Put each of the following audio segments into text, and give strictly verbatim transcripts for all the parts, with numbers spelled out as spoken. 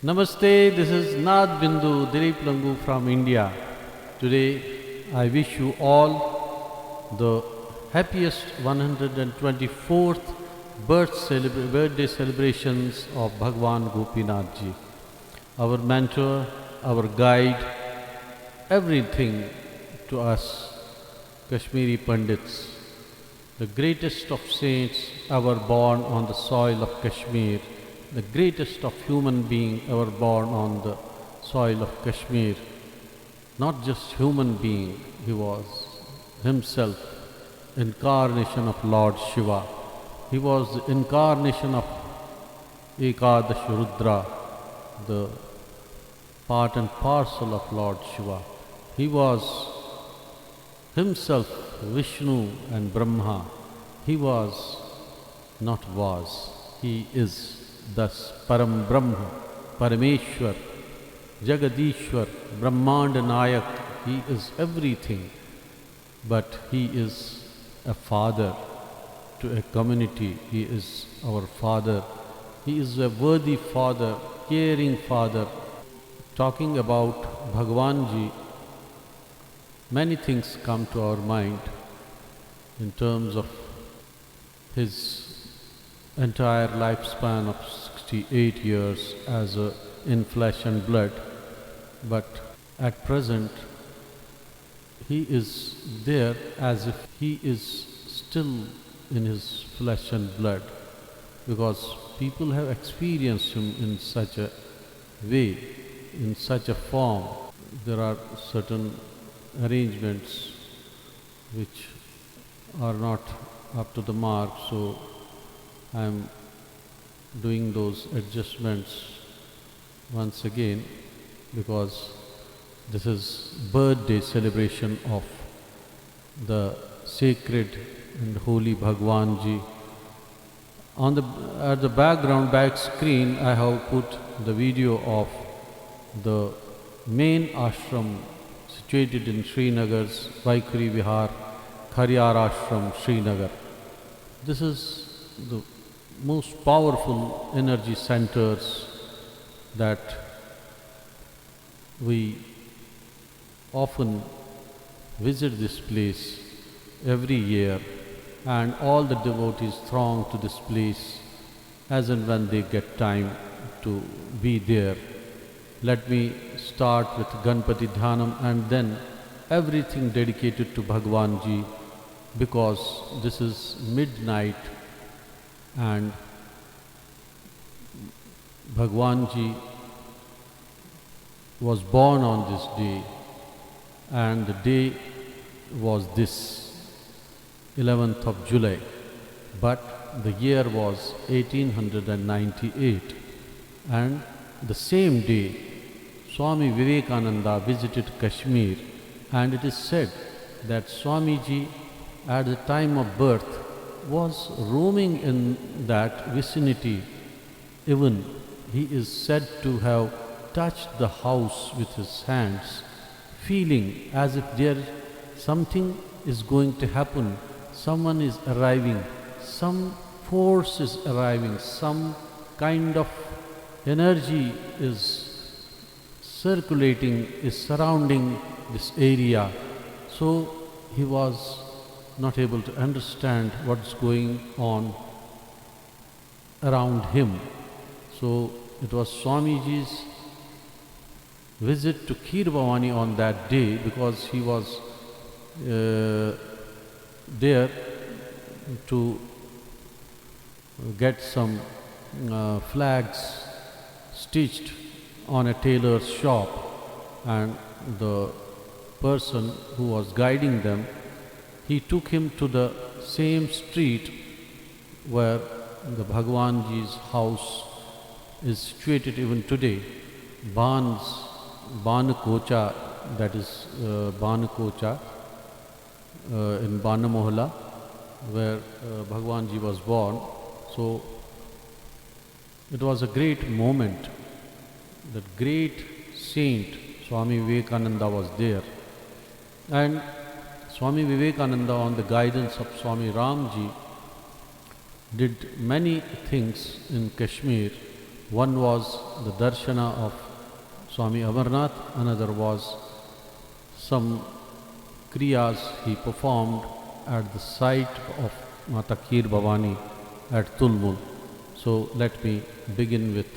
Namaste, this is Naad Bindu Dilip Langu from India. Today, I wish you all the happiest one hundred twenty-fourth birth celebra- birthday celebrations of Bhagwan Gopinath Ji, our mentor, our guide, everything to us Kashmiri Pandits. The greatest of saints ever born on the soil of Kashmir, the greatest of human being ever born on the soil of Kashmir. Not just human being, he was himself incarnation of Lord Shiva. He was the incarnation of Ekadash Rudra, the part and parcel of Lord Shiva. He was himself Vishnu and Brahma. He was, not was, he is. Thus, Param Brahma, Parameshwar, Jagadishwar, Brahmand Nayak, he is everything. But he is a father to a community. He is our father. He is a worthy father, caring father. Talking about Bhagwanji, many things come to our mind in terms of his entire lifespan of sixty-eight years as a, in flesh and blood. But at present, he is there as if he is still in his flesh and blood, because people have experienced him in such a way, in such a form. There are certain arrangements which are not up to the mark, so I am doing those adjustments once again, because this is birthday celebration of the sacred and holy Bhagwanji. On the, at the background, back screen, I have put the video of the main ashram situated in Srinagar's Vaikhuri Vihar, Khariyar Ashram, Srinagar. This is the most powerful energy centers that we often visit this place every year, and all the devotees throng to this place as and when they get time to be there. Let me start with Ganpati Dhyanam and then everything dedicated to Bhagwanji, because this is midnight and Bhagwanji was born on this day, and the day was this, eleventh of July, but the year was eighteen hundred ninety-eight, and the same day Swami Vivekananda visited Kashmir, and it is said that Swamiji at the time of birth was roaming in that vicinity. Even he is said to have touched the house with his hands, feeling as if there something is going to happen, someone is arriving, some force is arriving, some kind of energy is circulating, is surrounding this area. So he was not able to understand what's going on around him. So it was Swamiji's visit to Kheer Bhavani on that day, because he was uh, there to get some uh, flags stitched on a tailor's shop, and the person who was guiding them, he took him to the same street where the Bhagwanji's house is situated even today. Ban's, Ban Kocha, that is uh, Ban Kocha uh, in Bana Mohalla, where uh, Bhagwanji was born. So it was a great moment. That great saint Swami Vivekananda was there, and Swami Vivekananda, on the guidance of Swami Ramji, did many things in Kashmir, One was the darshana of Swami Amarnath, another was some kriyas he performed at the site of Mata Kheer Bhavani at Tulmul. So let me begin with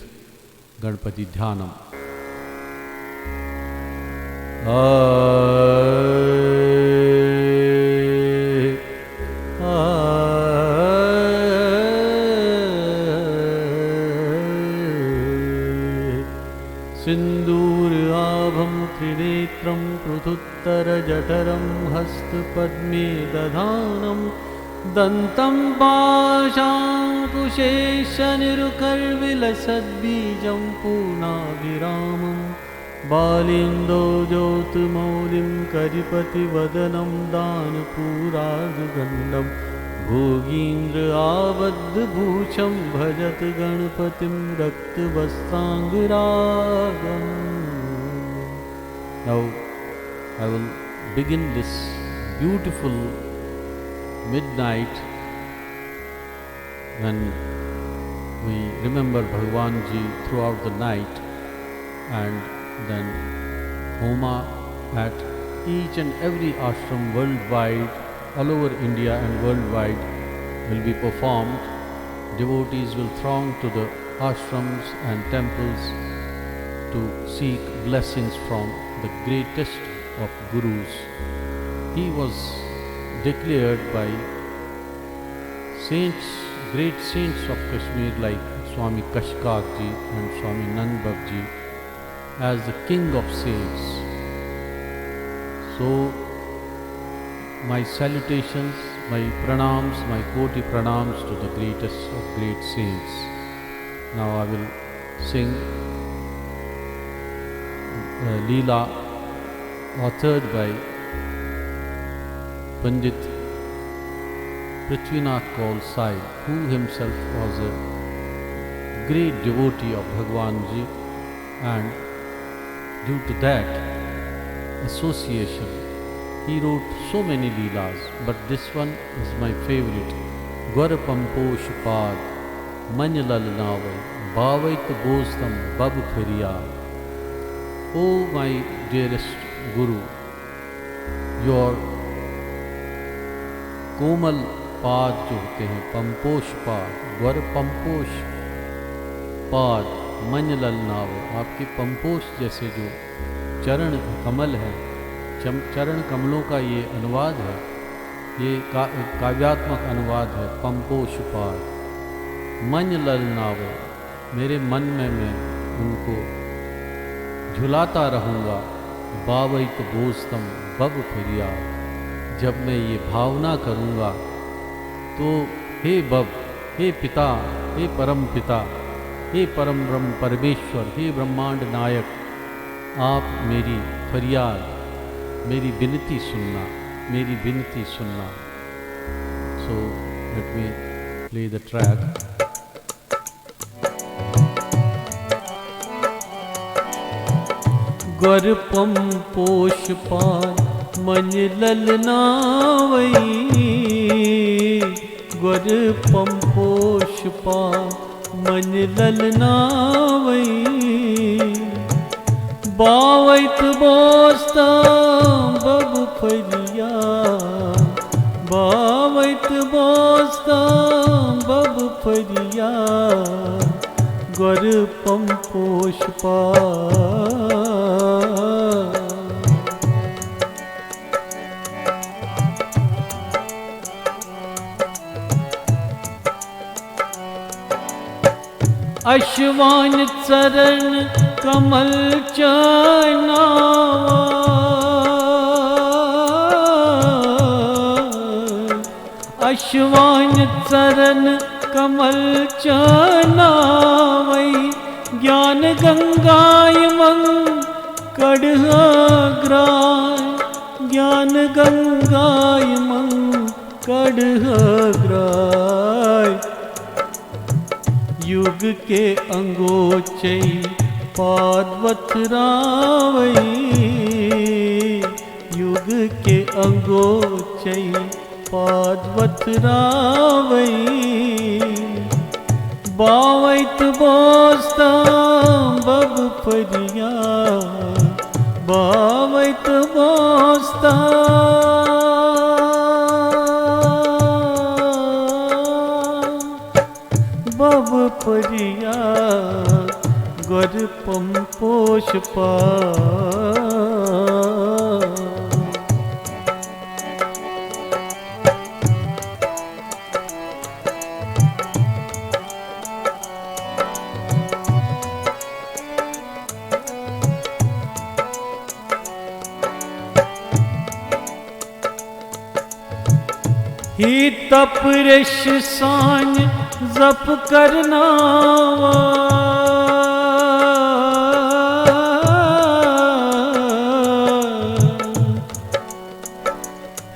Ganpati Dhyanam. सिन्दूराभं त्रिनेत्रं पृथुत्तरजठरं हस्तपद्मे दधानं दन्तं पाशाङ्कुशेषनिरुकर्विलसद्बीजं पूर्णाभिरामं बालिन्दौ ज्योतिमौलिं करिपतिवदनं दानपूरार्धगण्डं भोगीन्द्र आवद्धभूषं भजत गणपतिं रक्तवस्त्राङ्गरागम्. Now I will begin this beautiful midnight when we remember Bhagwan Ji throughout the night, and then Homa at each and every ashram worldwide, all over India and worldwide, will be performed. Devotees will throng to the ashrams and temples to seek blessings from the greatest of gurus. He was declared by saints, great saints of Kashmir like Swami Kashkar ji and Swami Nand Bab ji as the king of saints. So, my salutations, my pranams, my koti pranams to the greatest of great saints. Now I will sing a Leela authored by Pandit Prithvinath Kaul Sai, who himself was a great devotee of Bhagwan Ji, and due to that association, he wrote so many Leelas, but this one is my favorite. Gwar Pamposh Pad Many Lal Nave Bavait Bostam Bab Phariya. Oh, my dearest Guru, your कोमल पाद जो होते हैं, पंपोश पाद, वर पंपोश पाद, मन्य ललनाव, आपके पंपोश जैसे जो चरण कमल हैं, चम-, चरण कमलों का ये अनुवाद है, ये का-, काव्यात्मक अनुवाद है, पंपोश पाद, मन्य ललनाव, मेरे मन में मैं उनको झुलाता रहूँगा। बावैत बोस्तम बब फिरिया, जब मैं ये भावना करूँगा तो हे बब, हे पिता, हे परम पिता, हे परम ब्रह्म परमेश्वर, हे ब्रह्मांड नायक, आप मेरी फरियाद, मेरी विनती सुनना, मेरी विनती सुनना। So let me play the track. گۄرٕ Pamposh پان منہِ للناوٕے، گۄرٕ پمپوش پان منہِ للناوٕے۔ باوَے تہٕ بوزتام بَبہٕ فریاد، باوَے تہٕ بوزتام بَبہٕ فریاد، گۄرٕ پمپوش پان۔ اَشوانہِ ژَرَن کمل چٲنۍ ناوَے۔ اَشوانہِ ژَرَن کمل چٲنۍ ناوَے۔ گیان گنگایہِ منٛز کڑہٲگراے، گیان گنگایہِ منٛز کڑہٲگراے۔ یُگ کے انگوچے پاد وتھراوے، یُگ کے انگوچے پاد وتھراوے۔ باوے تہٕ بوزتام بب فریاد، باوے تہٕ بوزتام بب فریاد، گۄڈٕ پم پوش پا۔ ہی تپ ریش سانہِ زپ کرناوان۔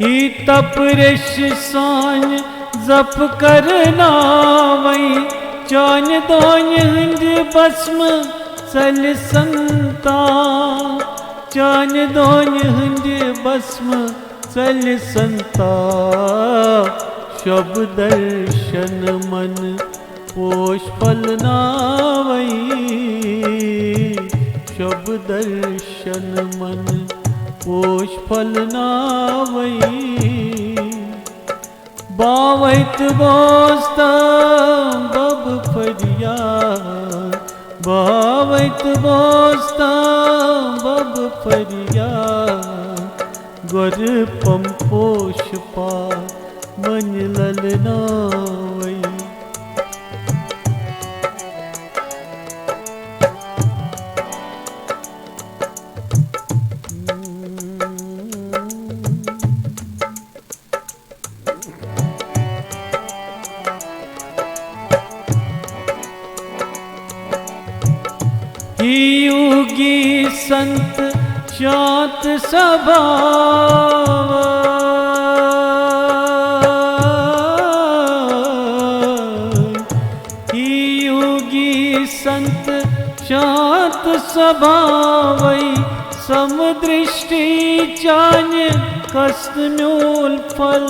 ہی تپ ریش سانہِ زپ کرناوے، چانہِ دونہِ ہٕنٛدِ بسمہٕ ژلہِ سنتا، چانہِ دونہِ ہٕنٛدِ بسمہٕ ژلہِ سنتا۔ شب درشن من پوش پھلناوے، شب درشن من پوش پھلناوے۔ باوے تہٕ بوزتام بب فریاد، باوے تہٕ بوزتام بب فریاد، گۄڈٕ پم پوش پا منہِ للناوے۔ ہی یوگی سنت شانت سبھاو، ہی یوگی سنت شانت سبھاوے، سم درشٹی چانہِ کس میول پھل،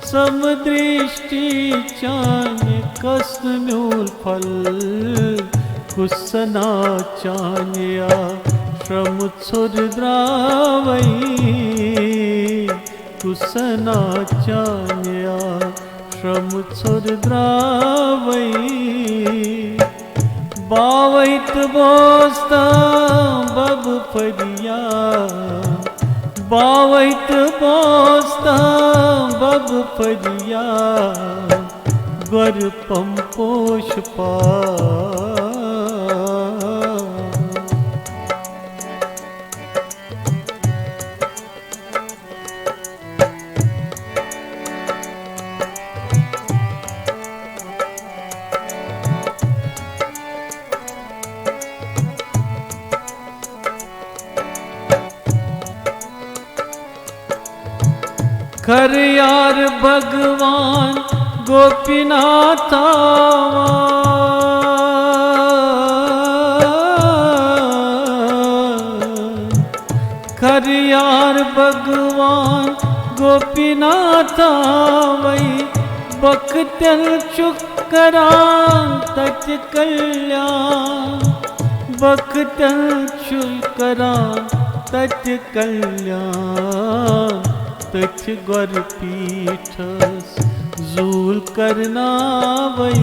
سم درشٹی چانہِ کس میول پھل، کُس سنا چانہِ آشرم ژھوٚر درٛاوے، کُس سنا چانہِ آشرم ژھوٚر درٛاوے۔ باوے تہٕ بوزتام بب فریاد، باوے تہٕ بوزتام بب فریاد، گۄڈٕ پم پوش پا۔ کر یار بھگوان گوپی ناتھ آوان۔ کر یار بھگوان گوپی ناتھ آوے، بختن چھُ کران تتہِ کلیان، بختن چھُ کران تتہِ کلیان، تٔتھۍ گۄر پیٖٹھس زوٗل کرناوے،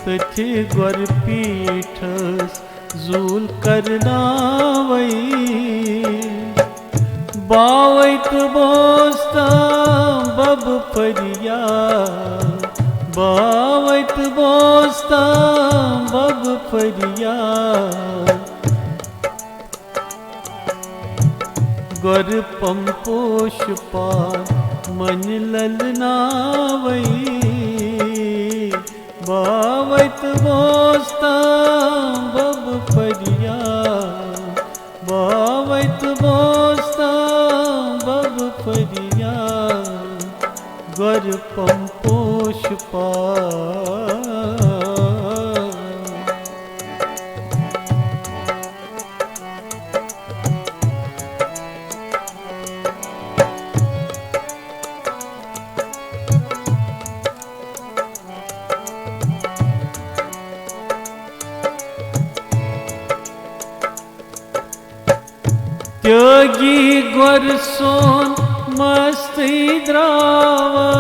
تٔتھۍ گۄر پیٖٹھس زوٗل کرناوے۔ باوے تہٕ بوزتام بب فریاد، باوے تہٕ بوزتام بب فریاد، گۄر پم پوش پا منہِ للناوے۔ باوے تہٕ بوزتام بب فریاد، باوے تہٕ بوزتام بب فریاد، گۄر پم پوش پا۔ گی گۄر سون مستٕے درٛاوا۔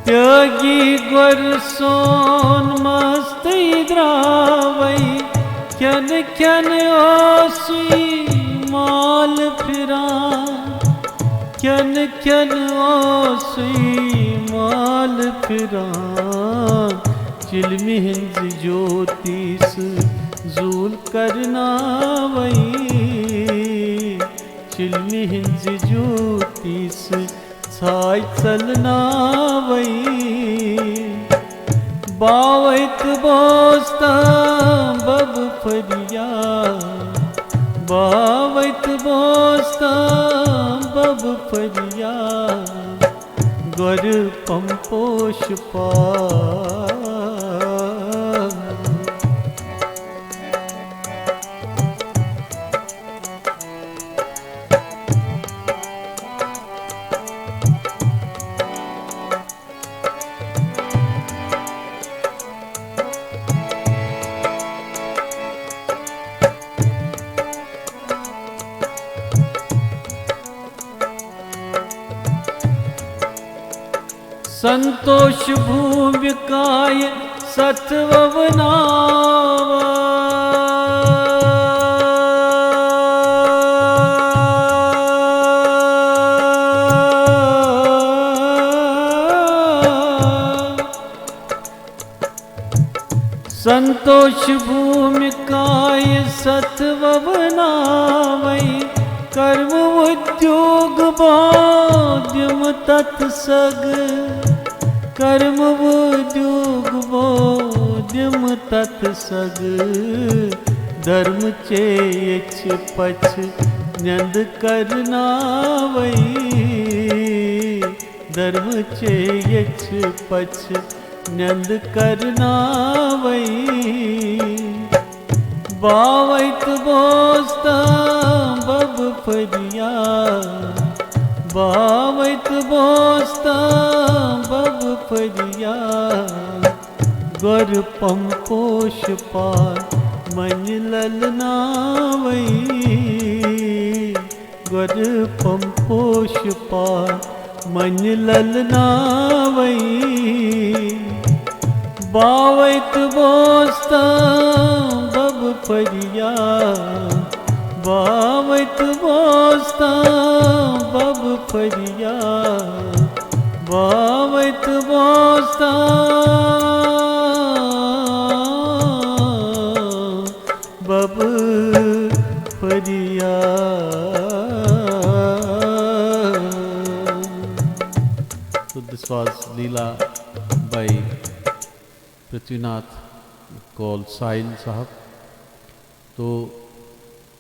تیٲگی گۄر سون مستٕے درٛاوَے، کھٮ۪نہٕ کھٮ۪نہٕ اوسُے مال پھِران، کھٮ۪نہٕ کھٮ۪نہٕ اوسُے مال پھِران۔ چِلمہِ ہٕنٛزِ جوتہِ سۭتۍ زوٗل کرناوَے، چِلمہِ ہٕنٛزِ جوتہِ سۭتۍ ژھاے ژلناوَے۔ باوَے تہٕ بوزتام بَبہٕ فریاد، باوَے تہٕ بوزتام بَبہٕ فریاد، گۄرٕ پم پوش پال۔ سنتوش بھومکایہِ ستھ ووناوا۔ سنتوش بھومکایہِ ستھ ووناوَے، کرم ادیوگ بودھم تتھ سگ، کرم ادیوگ بودھم تتھ سگ، دھرم چے یچھ پچھ نند کرناوَے، دھرم چے یچھ پچھ نند کرناوَے۔ باوَے تہٕ بوزتام بَبہٕ فریاد، باوَے تہٕ بوزتام بَبہٕ فریاد، گۄرٕ پم پوش پال منہِ للناوَے۔ گۄڈٕ پم پوش پال منہِ للناوَے۔ باوَے تہٕ بوزتام بَبہٕ فریاد، باوَے تہٕ بوزتام بَبہٕ فریاد، باوَے تہٕ بوزتام بَبہٕ فریاد۔ So this was Leela by Prithvinath Kaul Sahil Sahab. तो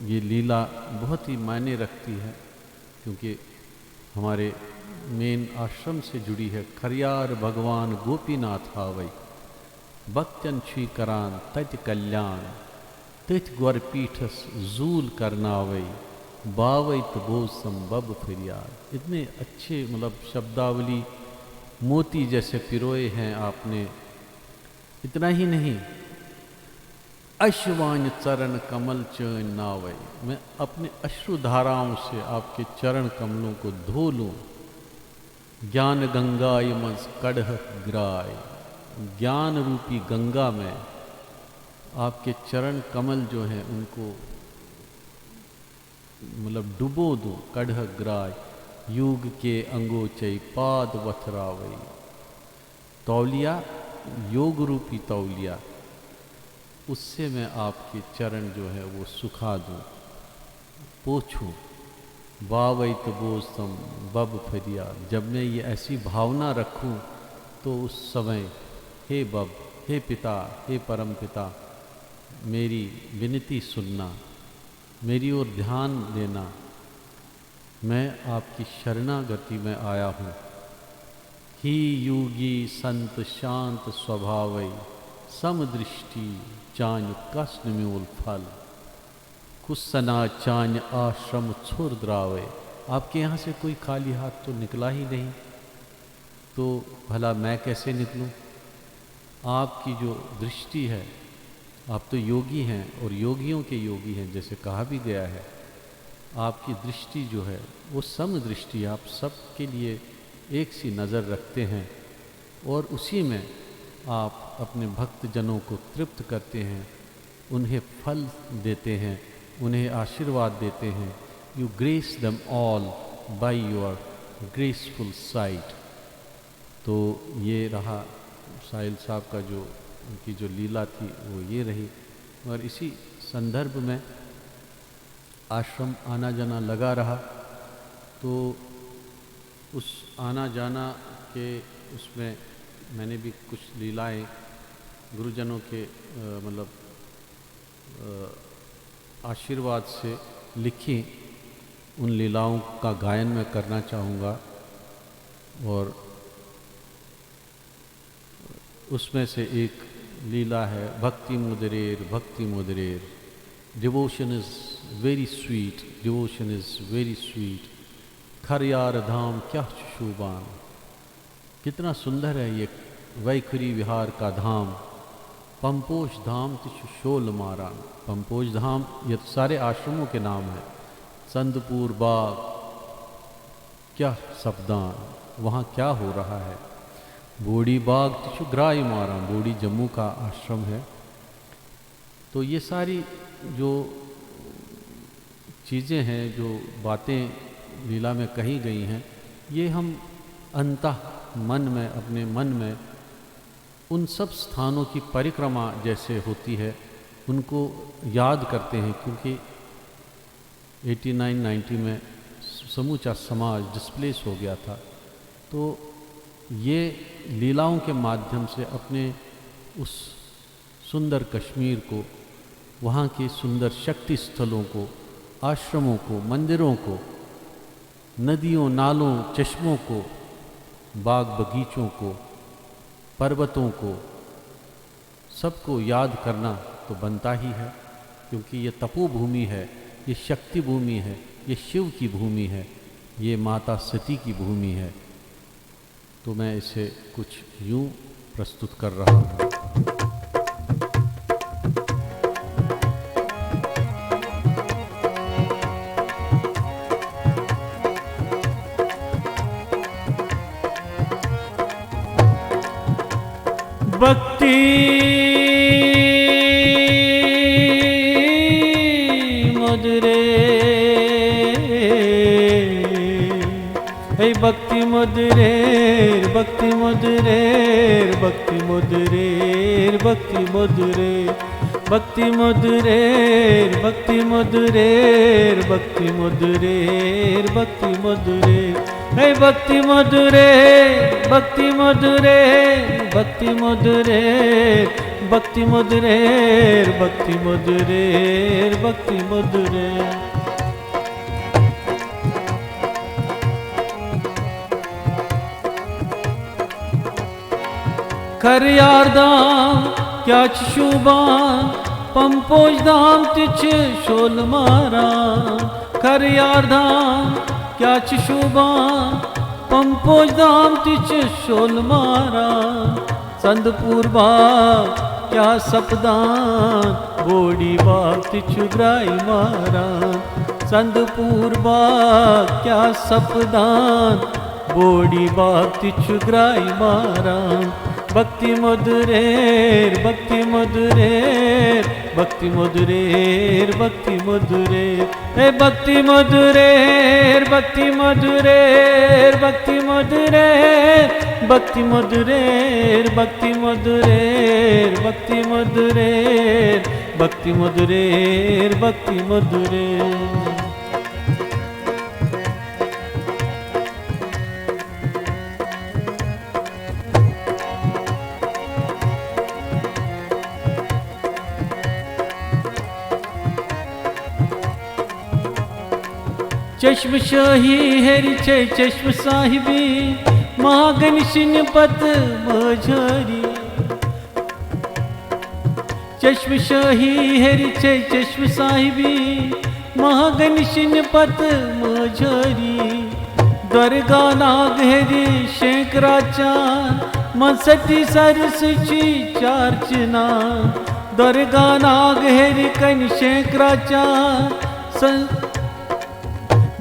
ये लीला बहुत ही मायने रखती है, क्योंकि हमारे मेन आश्रम से जुड़ी है। खरियार भगवान गोपीनाथ आवै, भक्तन छुई करान तति कल्याण, तति ग्वर पीठस जूल करनावै, बावै तो बोसम बब फरियाद। इतने अच्छे, मतलब, शब्दावली मोती जैसे पिरोए हैं आपने। इतना ही नहीं, अश्वान चरण कमल चैन नावै, मैं अपने अश्रु धाराओं से आपके चरण कमलों को धो लूं। ज्ञान गंगाय मंज कड़हक ग्राय, ज्ञान रूपी गंगा में आपके चरण कमल जो हैं उनको, मतलब, डुबो दूं। कड़हक ग्राय, योग के अंगो चै पाद वथरावै। तौलिया, योग रूपी तौलिया, उससे मैं आपके चरण जो है वो सुखा दूं, पोछूं। बावैत बोस्तम बब फरियाद। जब मैं ये ऐसी भावना रखूं, तो उस समय, हे बब, हे पिता, हे परम पिता, मेरी विनती सुनना, मेरी ओर ध्यान देना। मैं आपकी शरणागति में आया हूँ। ही योगी संत शांत स्वभावै, समदृष्टि चान्य कस न म्योल फल। कुसना चान्य आश्रम छोड़ द्रावै। आपके यहाँ से कोई खाली हाथ तो निकला ही नहीं। तो भला मैं कैसे निकलूं? आपकी जो दृष्टि है, आप तो योगी हैं और योगियों के योगी हैं, जैसे कहा भी गया है। आपकी दृष्टि जो है, वो सम दृष्टि, आप सबके लिए एक सी नज़र रखते हैं और उसी में आप अपने भक्तजनों को तृप्त करते हैं, उन्हें फल देते हैं, उन्हें आशीर्वाद देते हैं। You grace them all by your graceful sight. तो ये रहा साहिल साहब का, जो उनकी जो लीला थी, वो ये रही। और इसी संदर्भ में आश्रम आना जाना लगा रहा, तो उस आना जाना के उसमें मैंने भी कुछ लीलाएं गुरुजनों के, अ, मतलब, अ, आशीर्वाद से लिखी, उन लीलाओं का गायन मैं करना चाहूँगा। और उसमें से एक लीला है भक्ति मुदरेर, भक्ति मुदरेर। Devotion is very sweet, devotion is very sweet. खर यार धाम क्या शोभान। कितना सुंदर है ये वैखरी विहार का धाम। पंपोश धाम तिछ शोल मारान। पंपोश धाम, ये तो सारे आश्रमों के नाम हैं। चंदपुर बाग, क्या सपदान, वहाँ क्या हो रहा है? बोड़ी बाग तिछ ग्राई मारान, बोड़ी जम्मू का आश्रम है। तो ये सारी जो चीज़ें हैं, जो बातें लीला में कही गई हैं, ये हम अंतः मन में, अपने मन में उन सब स्थानों की परिक्रमा जैसे होती है, उनको याद करते हैं, क्योंकि एटी नाइन नाइंटी में समूचा समाज डिस्प्लेस हो गया था। तो ये लीलाओं के माध्यम से अपने उस सुंदर कश्मीर को, वहाँ के सुंदर शक्ति स्थलों को, आश्रमों को, मंदिरों को, नदियों, नालों, चश्मों को, बाग बगीचों को, पर्वतों को, सबको याद करना तो बनता ही है, क्योंकि ये तपोभूमि है, ये शक्ति भूमि है, ये शिव की भूमि है, ये माता सती की भूमि है। तो मैं इसे कुछ यूं प्रस्तुत कर रहा हूँ। भक्ति मधुरे, हे भक्ति मधुरेर, भक्ति मधुरेर, भक्ति मधुरेर, भक्ति मधुरेर, भक्ति मधुरेर, भक्ति मधुरेर, भक्ति मधुरेर, भक्ति मधुरेर। हे भक्ति मधुरेर, भक्ति मधुरेर, भक्ति मधुरेर, भक्ति मधुरेर, भक्ति मधुरेर, भक्ति मधुरेर। खर यार धाम क्या च शोभान, पंपोश धाम तिछ शोल मारान। खर यार धाम क्या च शोभान, पंपोश धाम तिछ शोल मारान। चंदपुर बाग क्या सपदान, बोड़ी बाग तिछ ग्राई मारान। चंदपुर बाग क्या सपदान, बोड़ी बाग तिछ ग्राई मारान। भक्ति मधुरेर, भक्ति मधुरेर, भक्ति मधुरेर, भक्ति मधुरेर। हे भक्ति मधुरेर, भक्ति मधुरेर, भक्ति मधुरेर, भक्ति मधुरेर, भक्ति मधुरेर, भक्ति मधुरेर, भक्ति मधुरेर, भक्ति मधुरेर। چشم شاہی ہیٚرِ چھے چشم صاحبی، مہاگنشن پتہٕ مٲجھٲری۔ چشم شاہی ہیٚرِ چھے چشم صاحبی، مہاگنشن پتہٕ مٲجھٲری۔ درگاہ ناگ ہیٚرِ شینٛکرا چان، منسٹی سرس چھی چار چنان۔ درگاہ ناگ ہیٚرِ کنہِ شینٛکرا چان، سن-،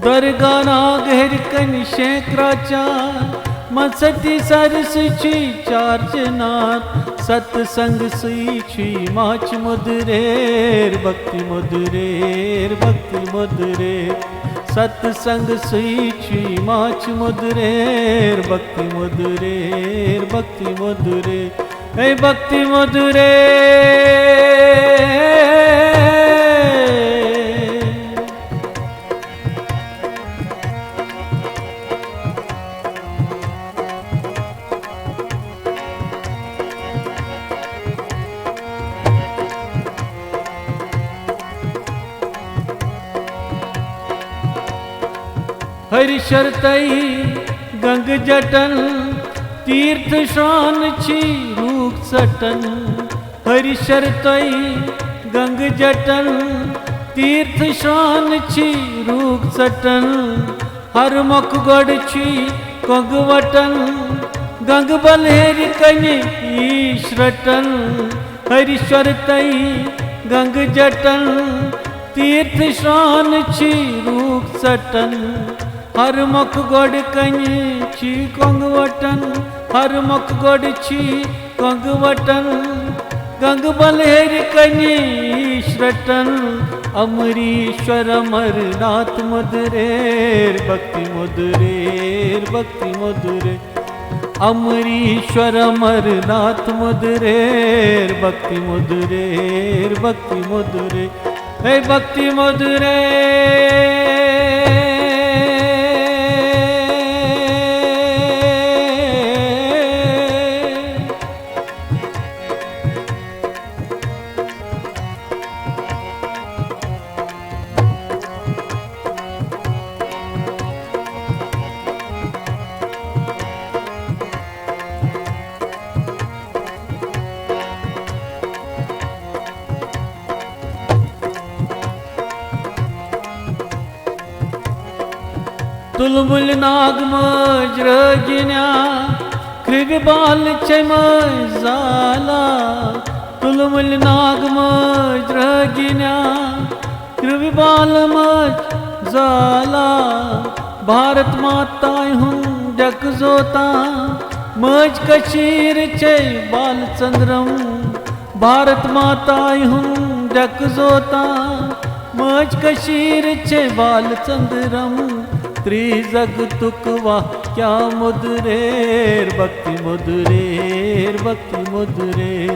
درگاہ ناگ ہیٚرِ کنہِ شینٛکرا چان، منسٹی سرس چھی چار چنان۔ ستسنگ سٕے چھی ماچھ مدریر، بھکتی مدریر، بھکتی مدریر۔ ستسنگ سٕے چھی ماچھ مدریر، بھکتی مدریر، بھکتی مدریر۔ ہے بھکتی مدریر۔ ہری شرطی گنگ جٹن، تیرتھ شران چھی روک سٹن۔ ہری شرطی گنگ جٹن، تیرتھ شران چھی روک سٹن۔ ہر مۄکھ گۄڈٕ چھی کۄنٛگ وٹن، گنگ بل ہیٚرِ کنہِ ییٖش رٹن۔ ہری شرطی گنگ جٹن، تیرتھ شران چھی روک سٹن۔ ہر مۄکھ گۄڈٕ کنہِ چھی کۄنٛگ وٹن، ہر مۄکھ گۄڈٕ چھی کۄنٛگ وٹن۔ گنگ بل ہیٚرِ کنہِ ییٖش رٹن، امریشور امرناتھ مدریر، بھکتی مدریر، بھکتی مدریر۔ امریشور امرناتھ مدریر، بھکتی مدریر، بھکتی مدریر۔ ہے بھکتی مدریر۔ تُلمُلۍ ناگ مٲج رٲگِنیا، کرٛوِ بال چھے مٲج زالا۔ تُلمُلۍ ناگ مٲج رٲگِنیا، کرٛوِ بال مٲج زالا۔ بھارت ماتایہِ ہُنٛد ڈٮ۪کہٕ زوتاں، مٲج کٔشیٖر چھے بال ژٔنٛدرم۔ بھارت ماتایہِ ہُنٛد ڈٮ۪کہٕ زوتاں، مٲج کٔشیٖر چھے بال ژٔنٛدرم۔ ترٛی زگ تُک واہ کیٛاہ مُدریر، بھکتی مُدریر، بھکتی مُدریر۔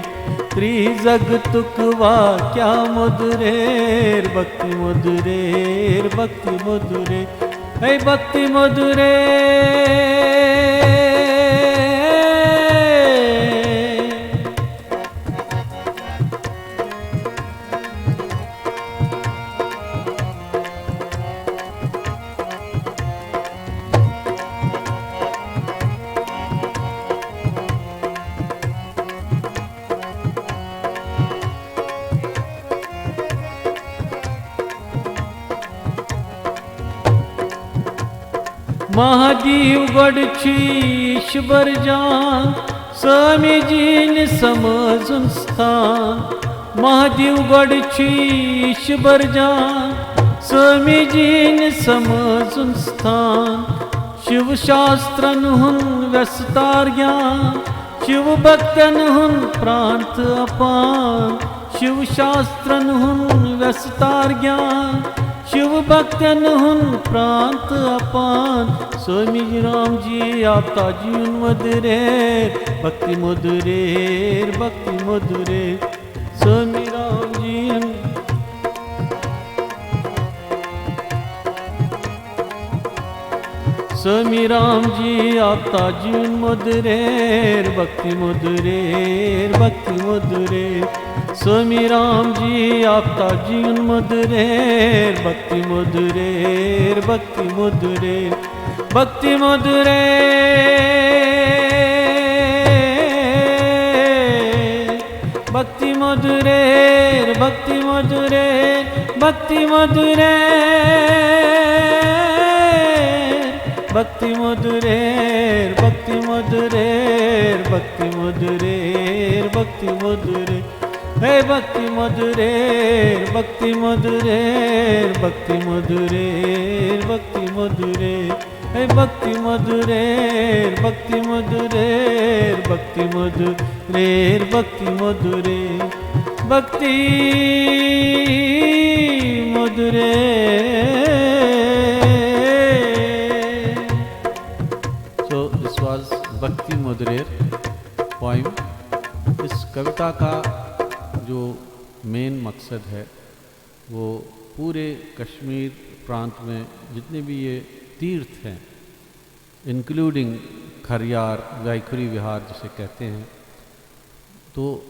ترٛی زگ تُک واہ کیٛاہ مُدریر، بھکتی مُدریر، بھکتی مُدریر۔ ہے بھکتی مُدریر۔ مہادیو گۄڈٕ چھُ یہِ شِبر جان، سٲمی جینہِ سمٲزُن ستان۔ مہادیو گۄڈٕ چھُ یہِ شِبر جان، سٲمی جینہِ سمٲزُن ستان۔ شِو شاسترن ہُنٛد وٮ۪ستار گیان، شِو بھکتن ہُنٛد پران تہٕ اپان۔ شِو شاسترن ہُنٛد وٮ۪ستار گیان، شِو بھکتن ہُنٛد پران تہٕ اپان۔ سٲمی رام جی آپتا جیُن مدریر، بھکتی مدریر، بھکتی مدریر۔ سٲمی رام جیُن سٲمی رام جی آپتا جیُن مدریر، بھکتی مدریر، بھکتی مدریر۔ سٲمی رام جی آپتا جیُن مدریر، بھکتی مدریر، بھکتی مدریر۔ بھکتی مدریر۔ بھکتی مدریر، بھکتی مدریر، بھکتی مدریر۔ भक्ति मधुरेर भक्ति मधुरेर भक्ति मधुरेर भक्ति मधुरे हे भक्ति मधुरेर भक्ति मधुरेर भक्ति मधुरेर भक्ति मधुरे हे भक्ति मधुरेर भक्ति मधुरेर भक्ति मधुरेर भक्ति मधुरे भक्ति मधुरे So this was भक्ति मधुरेर poem. इस कविता का जो मेन मकसद है, वो पूरे कश्मीर प्रांत में जितने भी ये तीर्थ हैं, इंक्लूडिंग खरियार, वैखुरी विहार जिसे कहते हैं, तो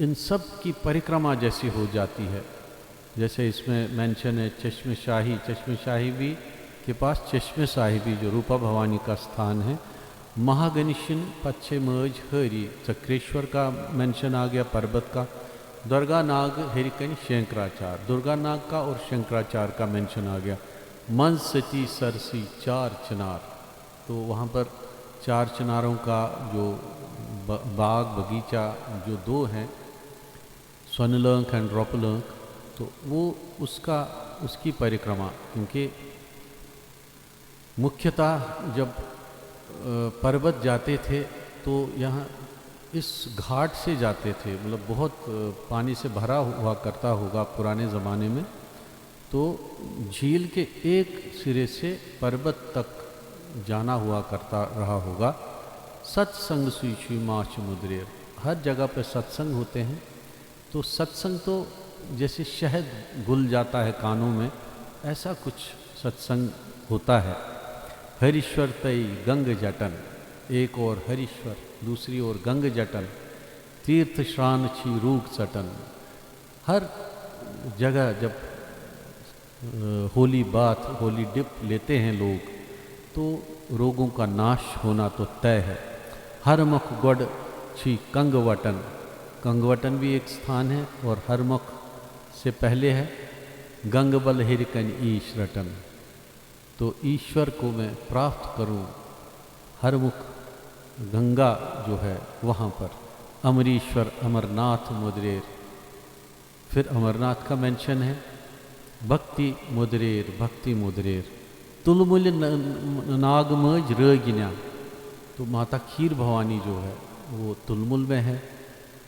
इन सब की परिक्रमा जैसी हो जाती है। जैसे इसमें मेंशन है चश्मे शाही, चश्मे शाही भी के पास चश्मे साहिबी जो रूपा भवानी का स्थान है, महागनिशिन पच्छे मज हरी, चक्रेश्वर का मेंशन आ गया, पर्वत का, दुर्गा नाग हेरिकन शंकराचार, दुर्गा नाग का और शंकराचार का मेंशन आ गया, मंज सती सरसी चार चिनार। तो वहाँ पर चार चिनारों का जो ब- बाग बगीचा जो दो हैं, स्वनलंक एंड रोपलंक, तो वो उसका उसकी परिक्रमा, क्योंकि मुख्यतः जब अ, पर्वत जाते थे तो यहाँ इस घाट से जाते थे, मतलब बहुत अ, पानी से भरा हुआ करता होगा पुराने ज़माने में, तो झील के एक सिरे से पर्वत तक जाना हुआ करता रहा होगा। सत्संग सुई छुई माछ मुद्रेर, हर जगह पे सत्संग होते हैं। तो सत्संग तो जैसे शहद घुल जाता है कानों में, ऐसा कुछ सत्संग होता है। हरीश्वर तई गंग जटन, एक ओर हरीश्वर, दूसरी ओर गंग जटन, तीर्थ श्रान छी रूग सटन। हर जगह जब अ, होली बाथ, होली डिप लेते हैं लोग, तो रोगों का नाश होना तो तय है। हरमुख गढ़ छी कंगवटन, कंगवटन भी एक स्थान है और हरमुख से पहले है। गंगबल हिरकन ईश रटन, तो ईश्वर को मैं प्राप्त करूं। हरमुख गंगा जो है वहाँ पर, अमरीश्वर अमरनाथ मुद्रेर, फिर अमरनाथ का मेंशन है, भक्ति मुद्रेर, भक्ति मुद्रेर, तुलमुल न- नागमज रगिना। तो माता खीर भवानी जो है वो तुलमुल में है।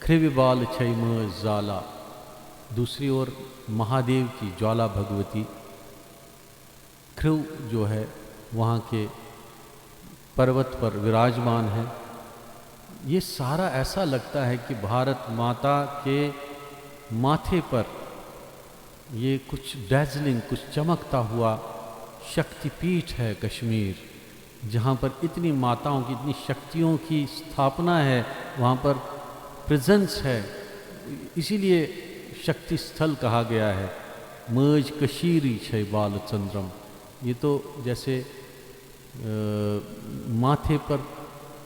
खृविबाल छैमज जाला, दूसरी ओर महादेव की ज्वाला भगवती ख्रिव जो है वहाँ के पर्वत पर विराजमान है। ये सारा ऐसा लगता है कि भारत माता के माथे पर ये कुछ डैजलिंग, कुछ चमकता हुआ शक्तिपीठ है कश्मीर, जहाँ पर इतनी माताओं की, इतनी शक्तियों की स्थापना है, वहाँ पर प्रेजेंस है, इसीलिए शक्ति स्थल कहा गया है। मज कशीरी छै बालचंद्रम, ये तो जैसे अ, माथे पर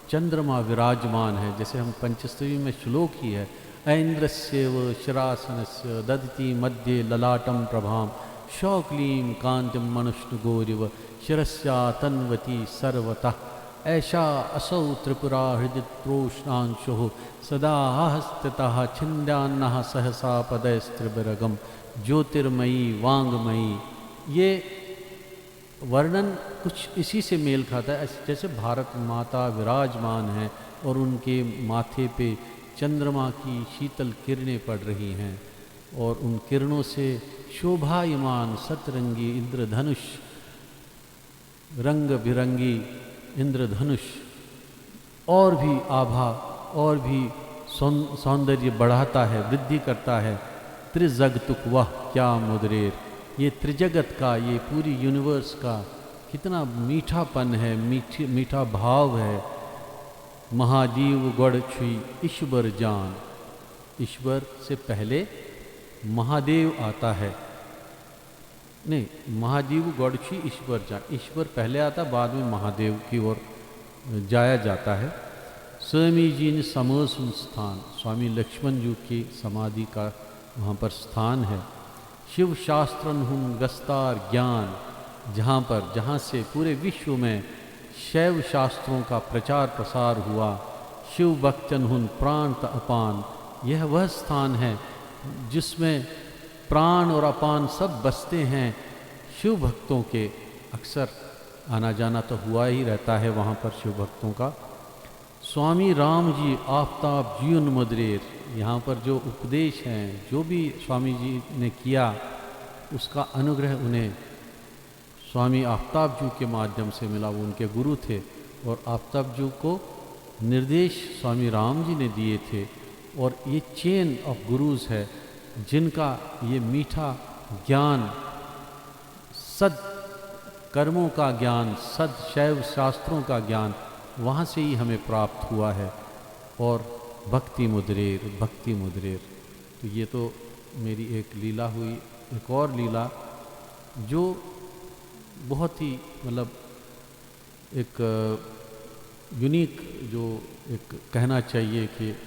चंद्रमा विराजमान है, जैसे हम पंचस्तवी में श्लोक ही है, ऐन्द्रस्येव शिरासनस्य दधती मध्ये ललाटं प्रभां शौक्लीं कांतिम मनुष्णुगोरिव शिरस्या तन्वती सर्वतः। ऐषा असौ त्रिपुरा हृदि प्रोष्णांशुः सदा हस्तितः छिन्द्यान्नः सहसा पदैस्त्रिभिरगं ज्योतिर्मयी वाङ्मयी। ये वर्णन कुछ इसी से मेल खाता है, ऐसे जैसे भारत माता विराजमान है और उनके माथे पे चंद्रमा की शीतल किरणें पड़ रही हैं और उन किरणों से शोभायमान सतरंगी इंद्रधनुष, रंग बिरंगी इंद्रधनुष और भी आभा, और भी सौं-, सौंदर्य बढ़ाता है, वृद्धि करता है। त्रिजगतुक वह क्या मुदरेर, ये त्रिजगत का, ये पूरी यूनिवर्स का कितना मीठापन है, मीठी, मीठा भाव है। महाजीव गढ़ छुई ईश्वर जान, ईश्वर से पहले महादेव आता है। नहीं, महाजीव गढ़ छुई ईश्वर जान, ईश्वर पहले आता, बाद में महादेव की ओर जाया जाता है। स्वामी जी ने समोसन स्थान, स्वामी लक्ष्मण जी की समाधि का वहाँ पर स्थान है। शिव शास्त्रन हुन गस्तार ज्ञान, जहाँ पर, जहाँ से पूरे विश्व में शैव शास्त्रों का प्रचार प्रसार हुआ, शिव भक्तन हुन प्राण त अपान, यह वह स्थान है जिसमें प्राण और अपान सब बसते हैं। शिव भक्तों के अक्सर आना जाना तो हुआ ही रहता है वहाँ पर शिव भक्तों का। स्वामी राम जी आफ्ताब जीवन मुद्रेर, यहाँ पर जो उपदेश हैं, जो भी स्वामी जी ने किया, उसका अनुग्रह उन्हें स्वामी आफ्ताब जी के माध्यम से मिला। वो उनके गुरु थे और आफ्ताब जी को निर्देश स्वामी राम जी ने दिए थे। और ये चेन ऑफ गुरुज है, जिनका ये मीठा ज्ञान, सद कर्मों का ज्ञान, सद शैव शास्त्रों का ज्ञान, वहाँ से ही हमें प्राप्त हुआ है। और भक्ति मुद्रेर, भक्ति मुद्रेर। तो ये तो मेरी एक लीला हुई। एक और लीला जो बहुत ही, मतलब, एक यूनिक, जो एक कहना चाहिए कि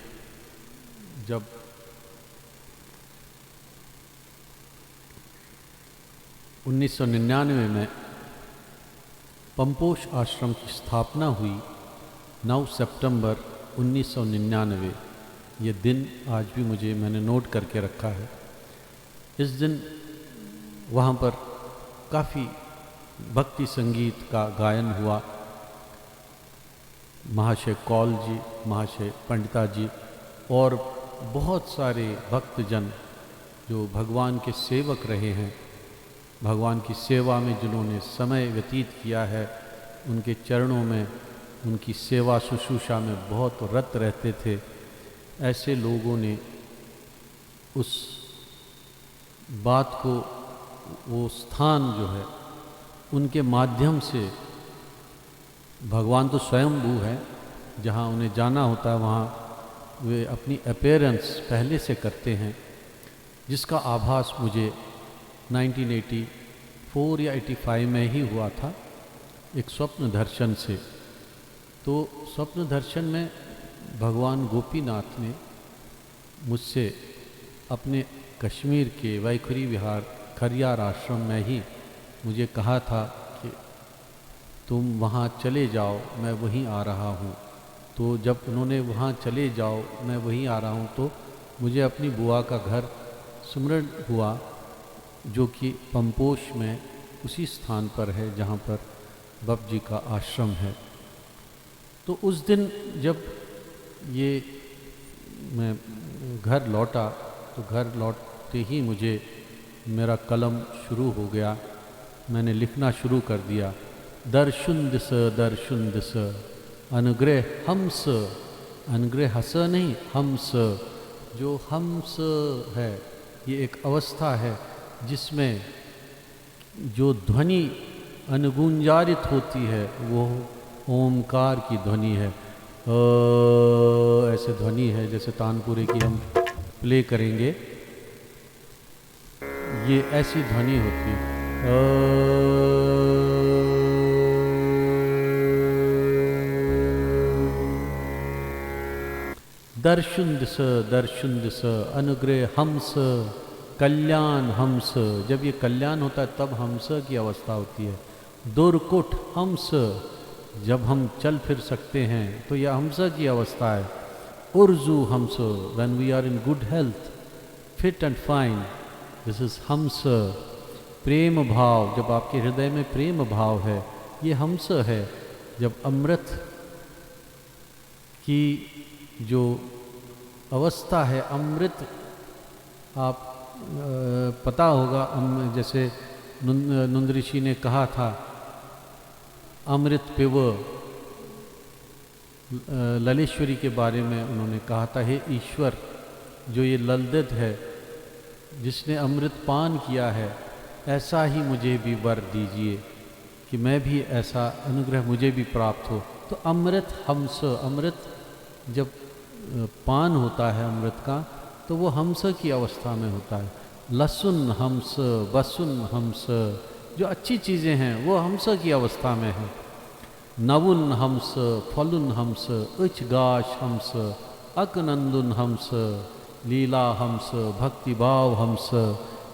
जब उन्नीस सौ निन्यानवे में पंपोश आश्रम की स्थापना हुई, नौ सितंबर उन्नीस सौ निन्यानवे। ये दिन आज भी मुझे, मैंने नोट करके रखा है। इस दिन वहाँ पर काफ़ी भक्ति संगीत का गायन हुआ। महाशय कौल जी, महाशय पंडिता जी और बहुत सारे भक्तजन जो भगवान के सेवक रहे हैं, भगवान की सेवा में जिन्होंने समय व्यतीत किया है, उनके चरणों में, उनकी सेवा शुश्रूषा में बहुत रत रहते थे, ऐसे लोगों ने उस बात को, वो स्थान जो है, उनके माध्यम से, भगवान तो स्वयंभू है, जहाँ उन्हें जाना होता है, वहाँ वे अपनी अपीयरेंस पहले से करते हैं, जिसका आभास मुझे नाइनटीन एटी फ़ोर या एटी फ़ाइव में ही हुआ था, एक स्वप्न दर्शन से। तो स्वप्न दर्शन में भगवान गोपीनाथ ने मुझसे अपने कश्मीर के वैखुरी विहार खरियार आश्रम में ही मुझे कहा था कि तुम वहाँ चले जाओ, मैं वहीं आ रहा हूँ। तो जब उन्होंने वहाँ चले जाओ, मैं वहीं आ रहा हूँ, तो मुझे अपनी बुआ का घर स्मरण हुआ, जो कि पंपोश में उसी स्थान पर है, जहाँ पर बप जी का आश्रम है। तो उस दिन जब ये मैं घर लौटा, तो घर लौटते ही मुझे, मेरा कलम शुरू हो गया, मैंने लिखना शुरू कर दिया। दर्शन दिस, दर्शन दिस, अनुग्रह हंस, अनुग्रह हस नहीं, हंस, जो हंस है, ये एक अवस्था है जिसमें जो ध्वनि अनुगुंजारित होती है, वो ओमकार की ध्वनि है। अ, ऐसे ध्वनि है, जैसे तानपुरे की हम प्ले करेंगे, ये ऐसी ध्वनि होती है। अ, दर्शन दिस, दर्शन दिस, अनुग्रह हंस, कल्याण हंस। जब ये कल्याण होता है, तब हंस की अवस्था होती है। दुर्कुट हंस, जब हम चल फिर सकते हैं, तो यह हंस की अवस्था है। उर्जु हंस, when we are in good health, fit and fine, this is हंस। प्रेम भाव, जब आपके हृदय में प्रेम भाव है, ये हंस है। जब अमृत की जो अवस्था है, अमृत, आप, अ, पता होगा, अम-, जैसे नुन-, नुंद ऋषि ने कहा था, "अमृत पिव।" अ, ललेश्वरी के बारे में उन्होंने कहा था, "हे ईश्वर, जो ये ललदित है, जिसने अमृत पान किया है, ऐसा ही मुझे भी वर दीजिए।" कि मैं भी ऐसा अनुग्रह मुझे भी प्राप्त हो। तो अमृत हंस, अमृत जब, अ, पान होता है अमृत का, तो वो हंस की अवस्था में होता है। लसुन हंस, बसुन हंस, जो अच्छी चीज़ें हैं, वो हंस की अवस्था में है। नवुन हंस, फलुन हंस, उच गाश हंस, अकनंदुन हंस, लीला हंस, भक्तिभाव हंस,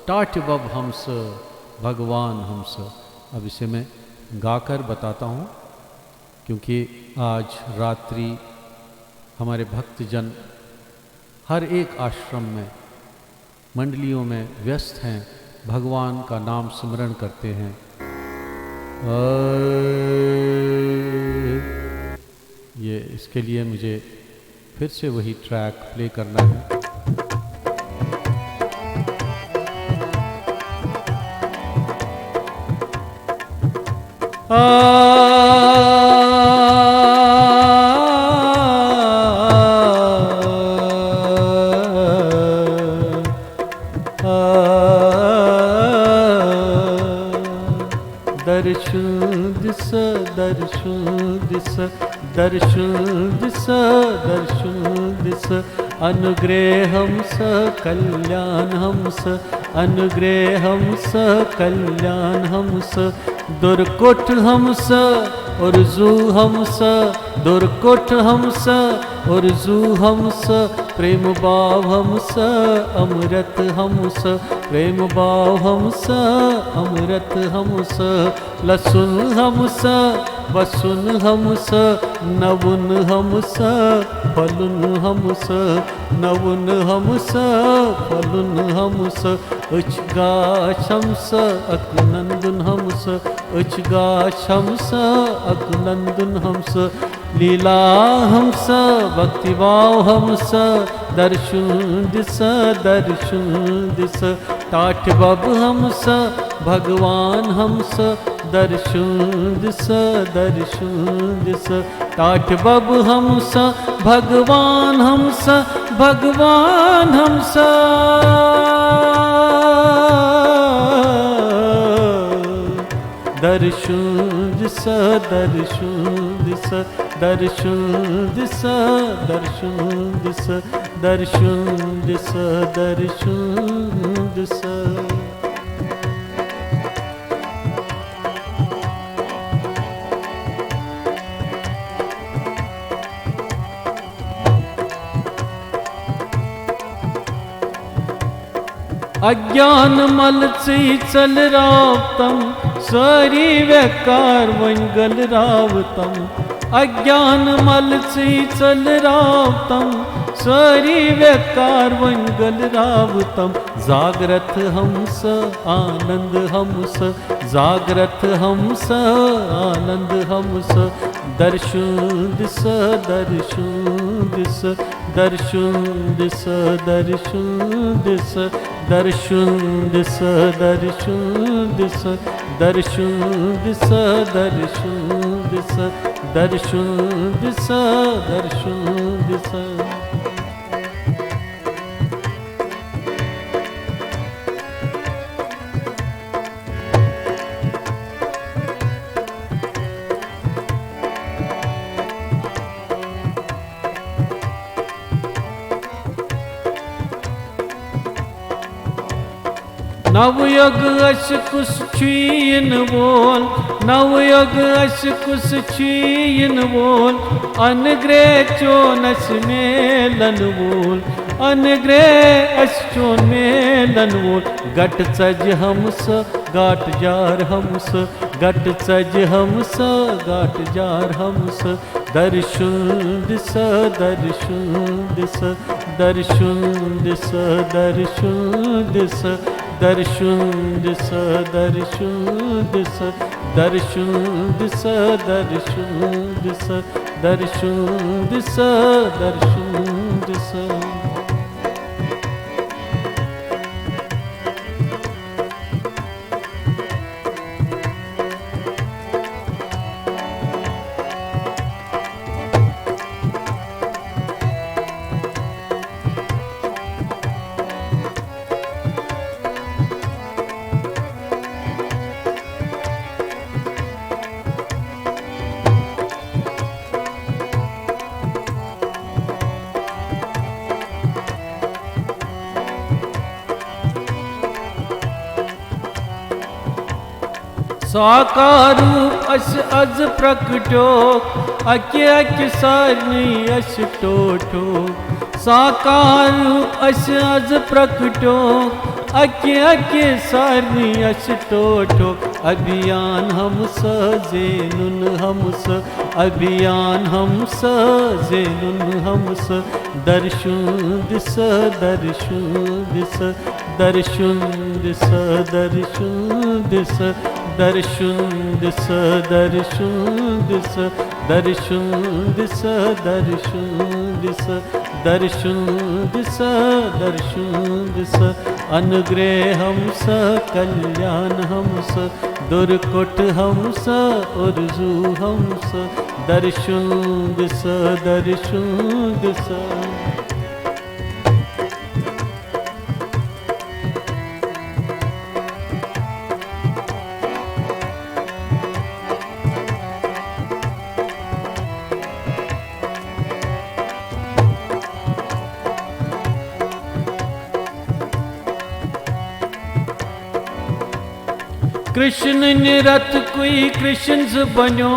टाठबब हंस, भगवान हंस। अब इसे मैं गाकर बताता हूँ, क्योंकि आज रात्रि हमारे भक्तजन हर एक आश्रम में, मंडलियों में व्यस्त हैं, भगवान का नाम स्मरण करते हैं। अ, ये, इसके लिए मुझे फिर से वही ट्रैक प्ले करना है। आ, आ, दर्शन दिस, दर्शन दिस, दर्शन दिस, दर्शन दिस। अनुग्रह हमस, कल्याण हमस, अनुग्रह हमस, कल्याण हमस। दुर्कुट हमस, उर्जू हमस, दुर्कुट हमस, उर्जू हमस। प्रेम भाव हमस, अमृत हमस, प्रेम भाव हमस, अमृत हमस। लसुन हमस, वसुन हमस, नवुन हमस, फलुन हमस, नवुन हमस, फलुन हमस। अच गाश हमस, अक नंदुन हमस, अच गाश हमस, अक नंदुन हमस। लीला हमस, भक्ति भाव हमस, दर्शन दिस, दर्शन दिस। टाठ बब हमस, भगवान हमस, दर्शन दिस, दर्शन दिस। टाठ बब हमस, भगवान हमस, भगवान हमस। दर्शन दिस, दर्शन दिस, दर्शन दिस, दर्शन दिस, दर्शन दिस, दर्शन दिस। अज्ञान मलचै चलरावतम, सारी वेकार वंगल रावतम। अज्ञान मलचै चलरावतम, सारी वेकार वंगल रावतम। जाग्रत हमस, आनंद हमस, जाग्रत हमस, आनंद हमस। दर्शन दिस, दर्शन दिस, दर्शन दिस, दर्शन दिस, दर्शन दिस, दर्शन दिस, दर्शन दिस, दर्शन दिस, दर्शन दिस, दर्शन दिस। नवयुग अस कुस छु यिन वोल, नवयुग अस कुस छु यिन वोल, अनग्रे चोन अस मेलन वोल, अनग्रे अस चोन मेलन वोल। गट चज हमस, गाट जार हमस, गट चज हमस, गाट जार हमस। दर्शन दिस, दर्शन दिस, दर्शन दिस, दर्शन दिस, दर्शन दिस, दर्शन दिस, दर्शन दिस, दर्शन दिस, दर्शन दिस, दर्शन दिस। साकार रूप अस अज प्रकटो, अके अके सारनी अस टोटो। साकार रूप अस अज प्रकटो, अके अके सारनी अस टोटो। अभियान हम स, जेनुन हम स, अभियान हम स, जेनुन हम स, दर्शन दिस, दर्शन दिस, दर्शन दिस, दर्शन दिस, दर्शन दिस, दर्शन दिस, दर्शन दिस, दर्शन दिस, दर्शन दिस, दर्शन दिस, अनुग्रह हम स, कल्याण हम स, दुर्कोट हम स, उर्जू हम स, दर्शन दिस, दर्शन दिस। कृष्ण निरत कुई कृष्ण स बन्यो,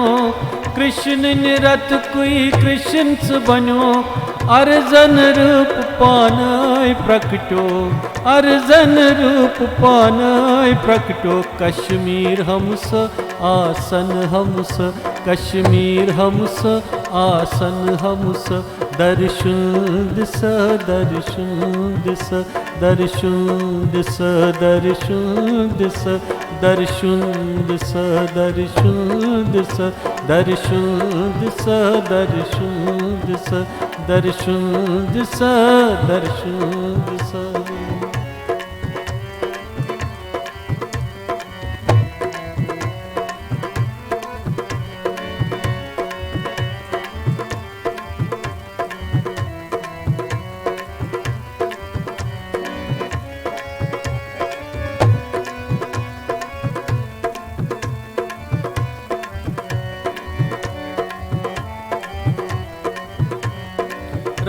कृष्ण निरत कुई कृष्ण स बन्यो, अर्जन रूप पानै प्रकटो, अर्जन रूप पानै प्रकटो, कश्मीर हम स, आसन हम स, कश्मीर हम स, आसन हम स, दर्शन दिस, दर्शन दिस, दर्शन दिस, दर्शन दिस, दर्शन दिस, दर्शन दिस, दर्शन दिस, दर्शन दिस, दर्शन दिस, दर्शन दिस।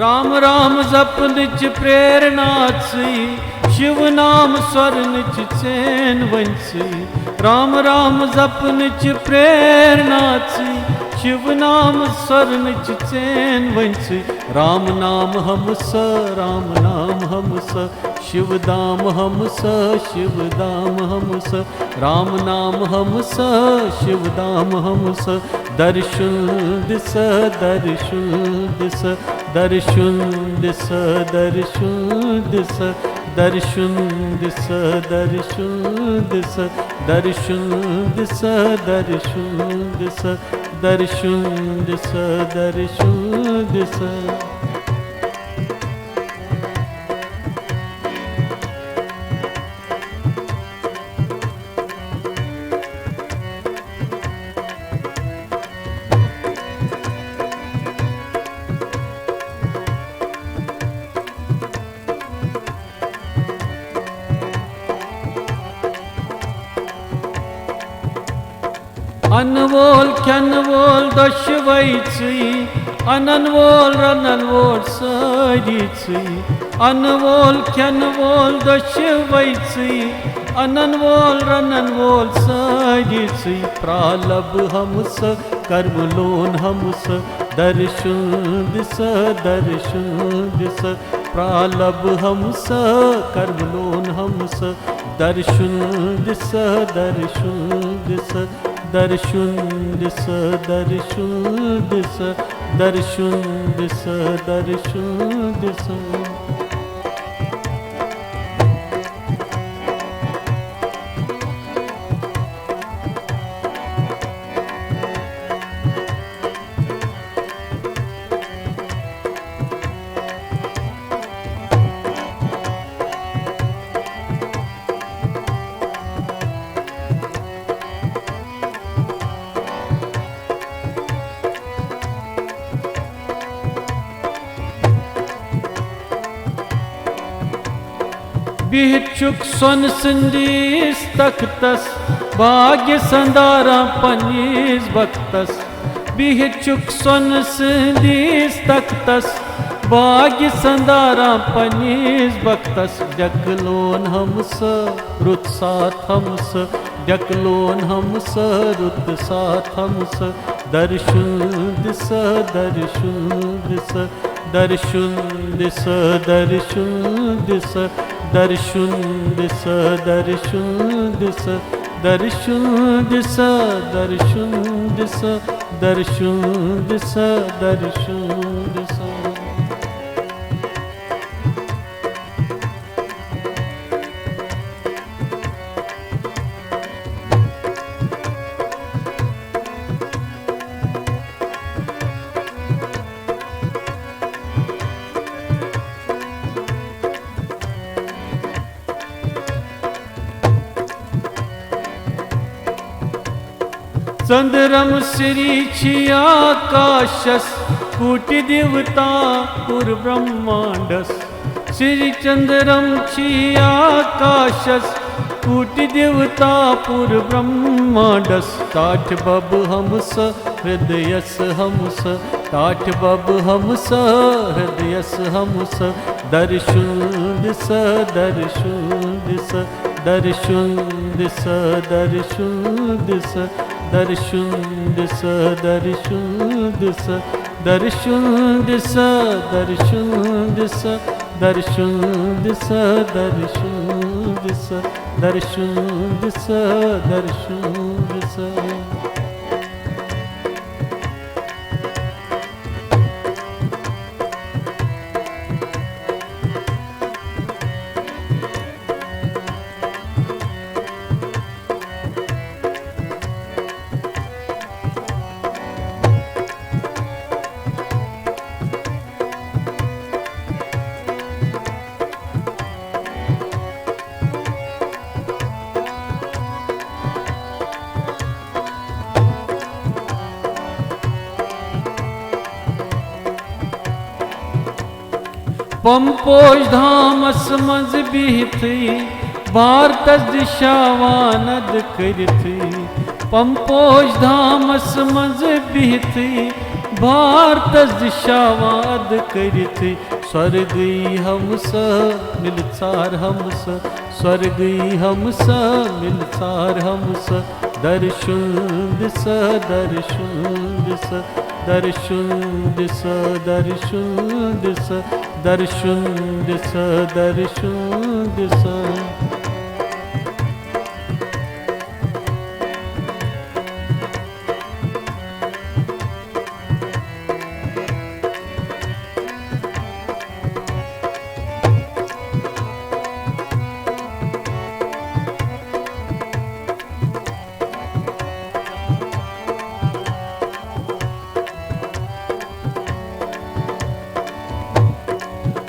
राम राम जपनच प्रेरणाच, शिव नाम स्वरनच चेन वंच। राम राम जपनच प्रेरणाच, शिव नाम स्वरनच चेन वंच। राम नाम हम स, राम नाम हम स, शिव धाम हम स, शिव धाम हम स। राम नाम हम स, शिव धाम हम स। दर्शन दिस, दर्शन दिस, दर्शन दिस, दर्शन दिस, दर्शन दिस, दर्शन दिस, दर्शन दिस, दर्शन दिस, दर्शन दिस, दर्शन दिस। انہٕ وول کھٮ۪نہٕ وول دۄشوے ژٕے، انن وول رنن وول سٲری ژٕے۔ انہٕ وول کھٮ۪نہٕ وول دۄشوے ژٕے، انن وول رنن وول سٲری ژٕے۔ پرالب ہم س، کرملون ہم س، درشن دِس، درشن دِس۔ پرالب ہم س، کرملون ہم س، درشن دِس، درشن دِس، درشن دِس، درشن دِس، درشن دِس، درشن دِس۔ بِہِتھ چھُکھ سۄنہٕ سٕنٛدِس تختس، باغہِ سنداران پننِس بختس۔ بِہِتھ چھُکھ سۄنہٕ سٕنٛدِس تختس، باغہِ سنداران پننِس بختس۔ ڈٮ۪کہٕ لون ہم س، رُت ساتھ ہم س، ڈٮ۪کہٕ لون ہم س، رُت ساتھ ہم س۔ درشن دِس، درشن دِس، درشن دِس، درشن دِس، درشن دِس، درشن دِس، दर्शन दिस, दर्शन दिस, दर्शन दिस, दर्शन दिस। चंद्रम श्री छी आकाशस, कोटि देवता पुर ब्रह्मांडस। श्री चंद्रम छी आकाशस, कोटि देवता पुर ब्रह्मांडस। ताठ बब हमस हृदयस हमस, ताठ बब हमस हृदयस हमस। दर्शन दिस, दर्शन दिस, दर्शन दिस, दर्शन दिस, दर्शन दिस, दर्शन दिस, दर्शन दिस, दर्शन दिस, दर्शन दिस, दर्शन दिस, दर्शन दिस, दर्शन दिस। پمپوش دھامس منٛز بِہتھٕے بھارتس دِشا وانَد کٔرِتھٕے۔ پمپوش دھامس منٛز بِہتھٕے بھارتس دِشا وانَد کٔرِتھٕے۔ سۄرگٕے ہمسہٕ مِلہٕ ژار ہمسہٕ، سۄرگٕے ہمسہٕ مِلہٕ ژار ہمسہٕ۔ درشُن دِسہٕ، درشُن دِسہٕ، درشُن دِسہٕ، درشُن دِسہٕ، درشُن دِسہٕ، درشُن دِسہٕ۔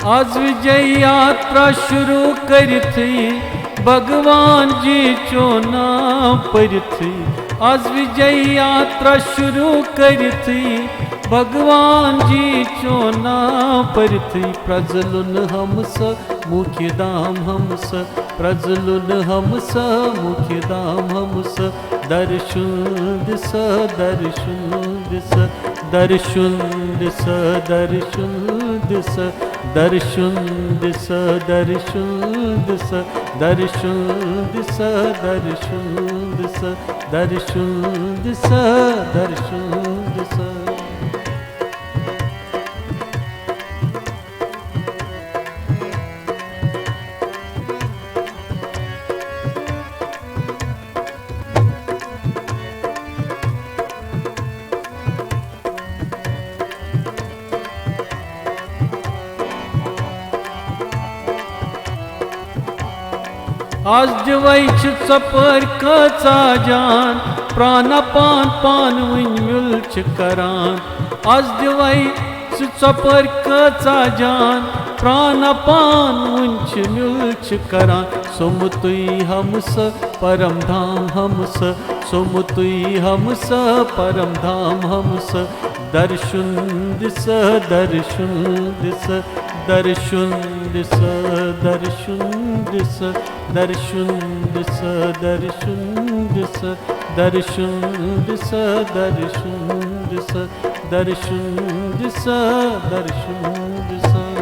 از وجے یاترا شروع کٔرِتھٕے بھگوان جی چون ناو پٔرِتھٕے۔ از وجے یاترا شروع کٔرِتھٕے بھگوان جی چون ناو پٔرِتھٕے۔ پرٛزلُن ہمسہٕ مُکھِ دام ہمسہٕ، پرٛزلُن ہمسہٕ مُکھِ دام ہمسہٕ۔ درشُن دِسہٕ، درشُن دِسہٕ، درشُن دِسہٕ، درشُن دِسہٕ، درشُن دِسہٕ، درشُن دِسہٕ، درشُن دِسہٕ، درشُن دِسہٕ، درشُن دِسہٕ، درشُن دِسہٕ۔ از دِوَے چھِ ژۄپٲرۍ کۭژاہ جان، پرٛان اَپان پانہٕ ؤنۍ مِل چھِ کران۔ از دِوَے چھِ ژۄپٲرۍ کۭژاہ جان، پرٛان اَپان وُنہِ چھِ مِل چھِ کران۔ سوٚمتُے ہمسہٕ پرم دھام ہمسہٕ، سوٚمتُے ہمسہٕ پرم دھام ہمسہٕ۔ درشُن دِسہٕ، درشُن دِسہٕ، درشُن دِسہٕ، درشُن دِسہٕ، درشُن دِسہٕ، درشُن دِسہٕ، درشُن دِسہٕ، درشُن دِسہٕ، درشُن دِسہٕ، درشُن دِسہٕ۔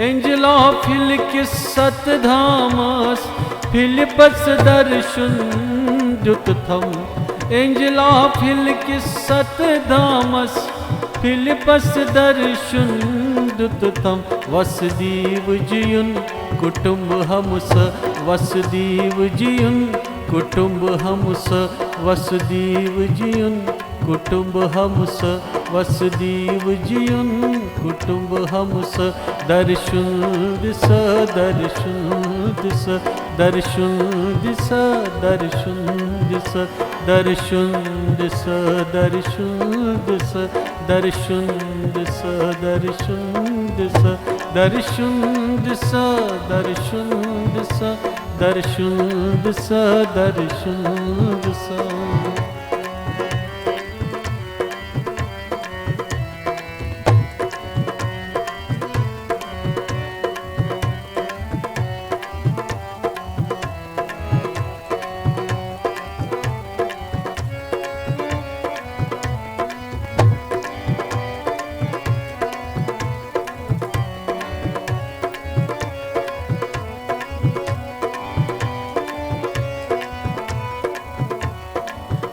اینجلا پھِل کِس ستھ دھامس فِلپس درشُن دیُت تھم۔ اینجلا پھِل کِس ستھ دھامس فِلپس درشُن دیُت تھم۔ وسدیو جیُن کُٹُمب ہمس، وسدیو جیُن کُٹُمب ہمس، وسدیو جیُن کُٹُمب ہمس، وسدیو جیُن کُٹُمب ہمس۔ درشُن دِسا، درشُن دِسا، درشُن دِسا، درشُن دِسا، درشُن دِسا، درشُن دِسا، درشُن دِسا، درشُن دِسا، درشُن دِسا، درشُن دِسا، درشُن دِسا، درشُن دِسا۔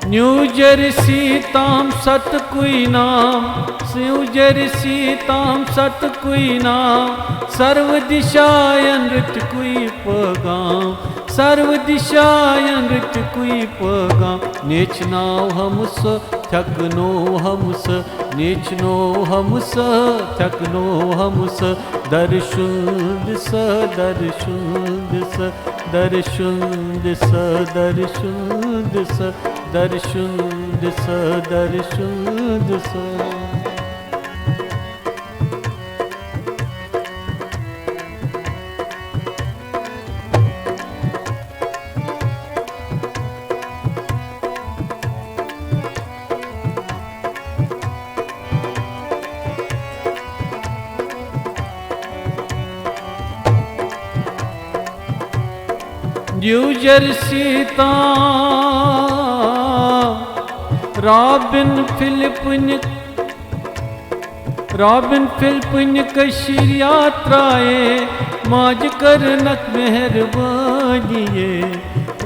نیو جرسی تام ستھ کوئی نام، نیو جرسی تام ستھ کوئی نام، سرو دشاین رت کوئی پیغام، سرو دشاین رت کوئی پیغام۔ نیچھ ناو ہمس، تھک نو ہمس، نیچھ نو ہمس، تھک نو ہمس۔ درشُن دِسا، درشُن دِسا، درشُن دِسا، درشُن دِسا، درشُن دِسا، درشُن دِسا۔ نیو جرسی تام رابن فلپنہِ، رابن فلپنہِ کٔشیٖرِ یاترایے، ماجہِ کٔرنَکھ مہربٲنی یے۔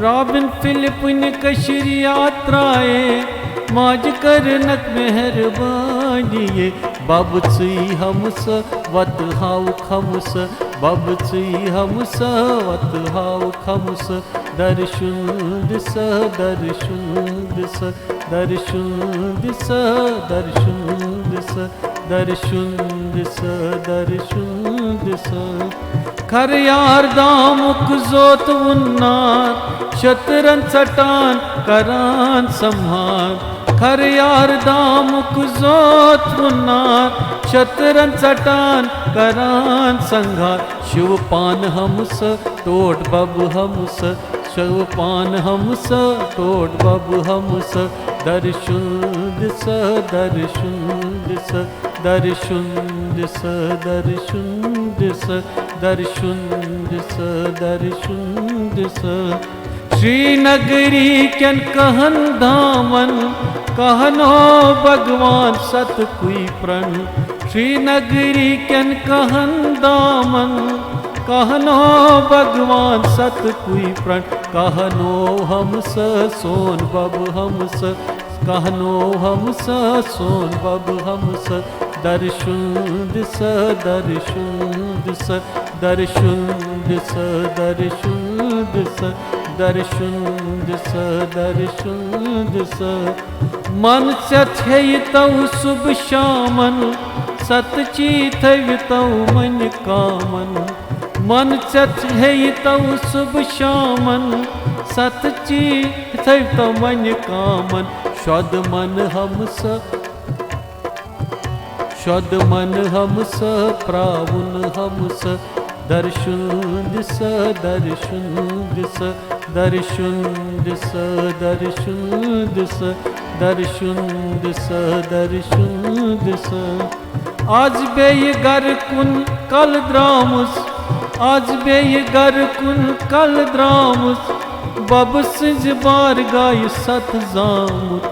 رابن فلپنہِ کٔشیٖرِ یاترایے، ماجہِ کٔرنَکھ مہربٲنی یے۔ بَبہٕ ژٕے ہمسہٕ، وَتہٕ ہاوُکھ ہمسہٕ، بَبہٕ ژٕے ہمسہٕ، وَتہٕ ہاوُکھ ہمسہٕ۔ درشُن دِسا، درشُن دِسا، درشُن دِسا، درشُن دِسا، درشُن دِسا، درشُن دِسا۔ کھر یار دامُک زوت وُننار، شترن ژٹان کران سمہار۔ کھر یار دامُک زوت وُننار، شترن ژٹان کران سنگار۔ شِو پان ہمسہٕ، ٹوٹھ بَبہٕ ہمسہٕ، شِو پان ہمسہٕ، ٹوٹھ بَبہٕ ہمسہٕ۔ درشُن دِسا، درشُن دِسا، درشُن دِسا، درشُن دِسا، درشُن دِسا، درشُن دِسا۔ شرینگری کٮ۪ن کہن دامن، کہنو بھگوان ستھ کوئی پرن۔ شرینگری کٮ۪ن کہن دامن، کہنو بھگوان ستھ کوئی پرن۔ کہنو ہمسہٕ سون بَبہٕ ہمسہٕ، کہنو ہمسہٕ سون بَبہٕ ہمسہٕ۔ درشُن دِسا، درشُن دِسا، درشُن دِسا، درشُن دِسا، درشُن دِسا، درشُن دِسا۔ من ژےٚ تھیٚیہِ تو صُبح شامن، ستھ چی تھٲوِتو منہِ کامن۔ من ژےٚ تھیٚیہِ تو صُبح شامن، ستھ چی تھٲوِتو منہِ کامن۔ شۄد من ہمسہٕ، شۄد من ہمسہٕ، پراوُن ہمسہٕ۔ درشُن دِسا، درشُن دِسا، درشُن دِسا، درشُن دِسا، درشُن دِسا، درشُن دِسا۔ آز بیٚیہِ گرٕ کُن کل درامٕژ، آز بیٚیہِ گرٕ کُن کل درامٕژ، بَبہٕ سٕنٛزِ بارگاہہِ ستھ زامُت۔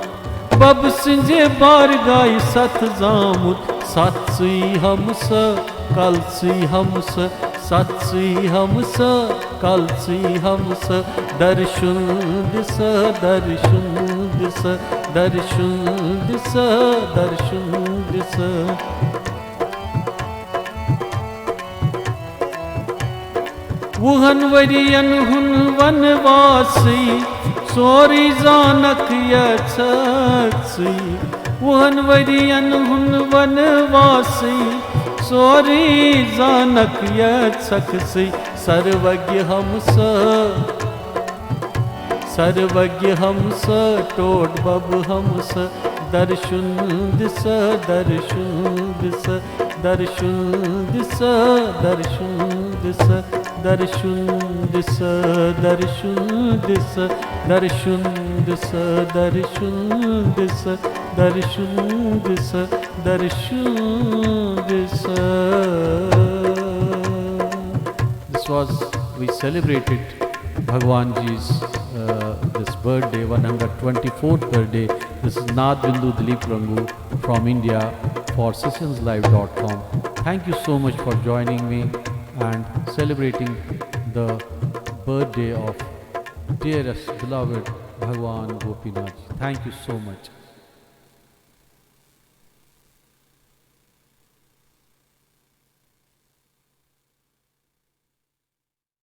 بَبہٕ سٕنٛزِ بارگاہہِ ستھ زامُت، ستھ ژٕے ہمسہٕ، کلسٕے ہمسہٕ، ستسٕے ہمسہٕ، کلسٕے ہمسہٕ، درشُن دِسہٕ، درشُن دِسہٕ، درشُن دِسہٕ، درشُن دِسہٕ۔ وُہن ؤرین ہُنٛد ونواسٕے، سورُے زانکھ یژھکھ ژٕے۔ وُہن ؤرین ہُنٛد ونواسٕے، سورُے زانکھ یژھکھ ژٕے۔ سروگیہ ہمسہٕ، سروگیہ ہمسہٕ، ٹوٹھ بب ہمسہٕ، درشُن دِسہٕ، درشُن دِسہٕ، درشُن دِسہٕ، درشُن دِسہٕ، درشُن دِسہٕ، درشُن دِسہٕ، درشُن دِسہٕ، درشُن دِسہٕ، درشُن دِسہٕ، درشُن دِسہٕ۔ This was, we celebrated Bhagwan Ji's, uh, this birthday, one hundred twenty-fourth birthday. This is Naad Bindu Dilip Rangu from India for sessionslive dot com. Thank you so much for joining me and celebrating the birthday of dearest beloved Bhagwan Gopinath. Thank you so much.